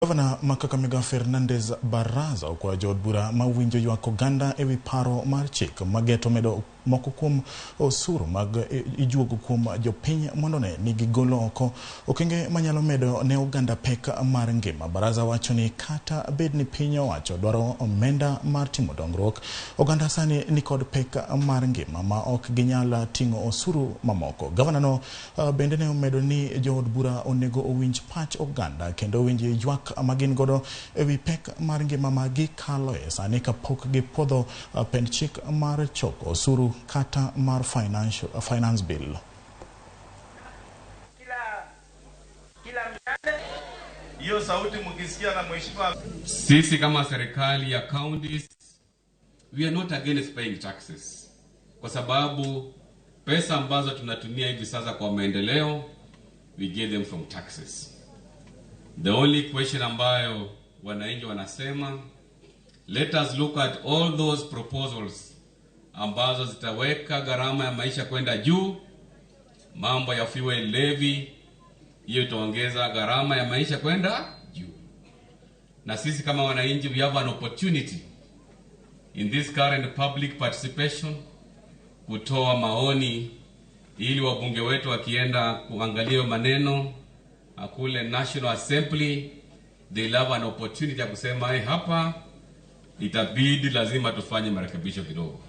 Gavana ma Kakamega Fernandes Barasa okwayo jood bura mawinjo ywak oganda ewi paro mar chik mageto medo moko kuom osuru mag ijuogo kuom jopiny mondo ne ni gigolo oko okenge manyalo medo ne oganda pek mar ngima. Barasa wacho ni kata bed ni piny owacho dwaro omenda mar timo dongruok, oganda sani nikod pek mar ngima ma ok ginyal ting'o osuru mamoko. Gavana no bende ne omedo ni jood bura onego owinj pach oganda kendo owinj ywak ma gin godo ewi pek mar ngima ma gikaloe sani kapok gipuodho pend chik mar choko osuru kata mar finance bill. Kila miale Hiyo sauti mkisikia na mheshimiwa. Sisi kama serikali ya counties, we are not against paying taxes, kwa sababu pesa ambazo tunatumia hivi sasa kwa maendeleo, we get them from taxes. The only question ambayo wananchi wanasema, let us look at all those proposals ambazo zitaweka gharama ya maisha kwenda juu. Mambo ya fuel levy, hiyo itaongeza gharama ya maisha kwenda juu. Na sisi kama wananchi, we have an opportunity in this current public participation kutoa maoni ili wabunge wetu wakienda kuangalia hiyo maneno kule National Assembly, they have an opportunity ya kusema, "Hey, hapa itabidi lazima tufanye marekebisho kidogo."